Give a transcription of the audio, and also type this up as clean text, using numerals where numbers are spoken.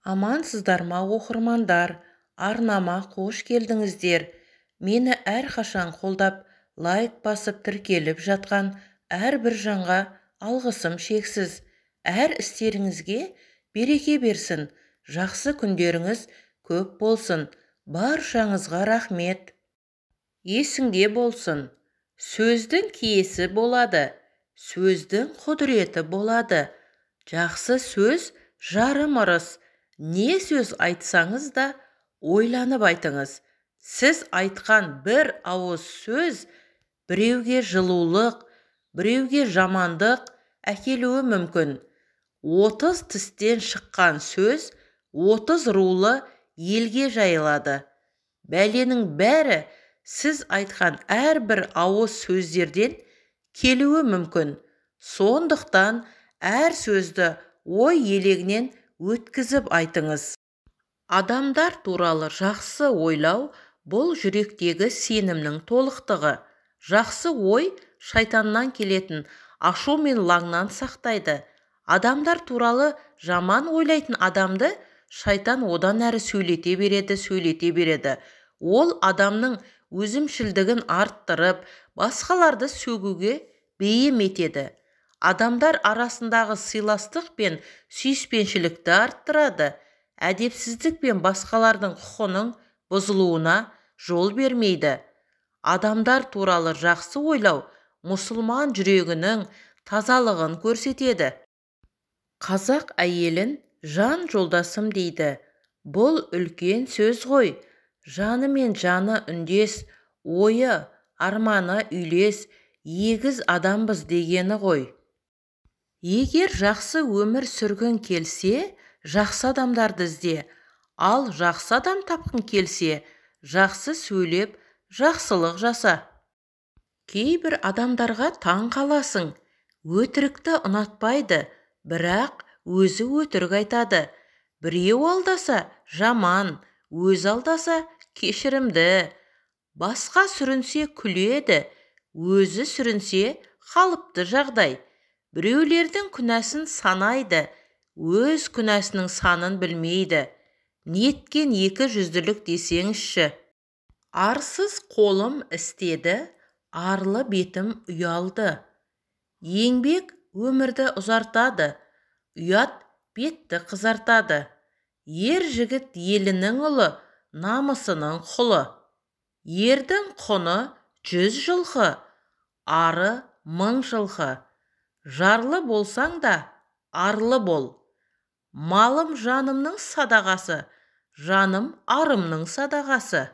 Амансыздар ма, оқырмандар? Арнама қош келдіңіздер. Мені әрқашан қолдап, лайк басып тіркеліп жатқан әрбір жанға алғысым шексіз. Әр істеріңізге береке берсін, жақсы күндеріңіз көп болсын. Баршаңызға рахмет. Есіңде болсын, сөздің киесі болады, сөздің құдіреті болады. Жақсы сөз жарым ырыс. Не сөз айтсаңыз да ойланып айтыңыз. Сіз айтқан бір ауыз сөз біреуге жылулық, біреуге жамандық әкелуі мүмкін. 30 тістен шыққан сөз 30 рулы елге жайылады. Бәленің бәрі сіз айтқан әрбір ауыз сөздерден келуі мүмкін. Сондықтан әр сөзді ой елегінен өткізіп айтыңыз. Адамдар туралы жақсы ойлау бұл жүректегі сенімнің толықтығы. Жақсы ой шайтаннан келетін ашу мен лаңнан сақтайды. Адамдар туралы жаман ойлайтын адамды шайтан одан әрі сөйлете береді, сөйлете береді. Ол адамның өзімшілдігін арттырып, басқаларды сөгуге бейім етеді. Адамдар арасындағы сыйластық пен сүйіспеншілікті арттырады. Әдепсіздік пен басқалардың құқының бұзылуына жол бермейді. Адамдар туралы жақсы ойлау мұсылман жүрегінің тазалығын көрсетеді. Қазақ әйелін жан жолдасым дейді. Бұл үлкен сөз ғой. Жаны мен жаны үндес, ойы, арманы үйлес, егіз адамбыз дегені ғой. Егер жақсы өмір сүргің келсе, жақсы адамдарды ізде. Ал жақсы адам тапқың келсе, жақсы сөйлеп, жақсылық жаса. Кейбір адамдарға таң қаласың. Өтірікті ұнатпайды, бірақ өзі өтірік айтады. Біреу алдаса жаман, өзі алдаса кешірімді. Басқа сүрінсе күледі, өзі сүрінсе қалыпты жағдай. Біреулердің күнәсін санайды, өз күнәсінің санын білмейді. Неткен екі жүзділік десеңізші. Арсыз қолым істеді, арлы бетім ұялды. Еңбек өмірді ұзартады, ұят бетті қызартады. Ер жігіт елінің ұлы, намысының құлы. Ердің құны 100 жылқы, ары 1000 жылқы. Жарлы болсаң да, арлы бол. Малым жанымның садағасы, жаным арымның садағасы.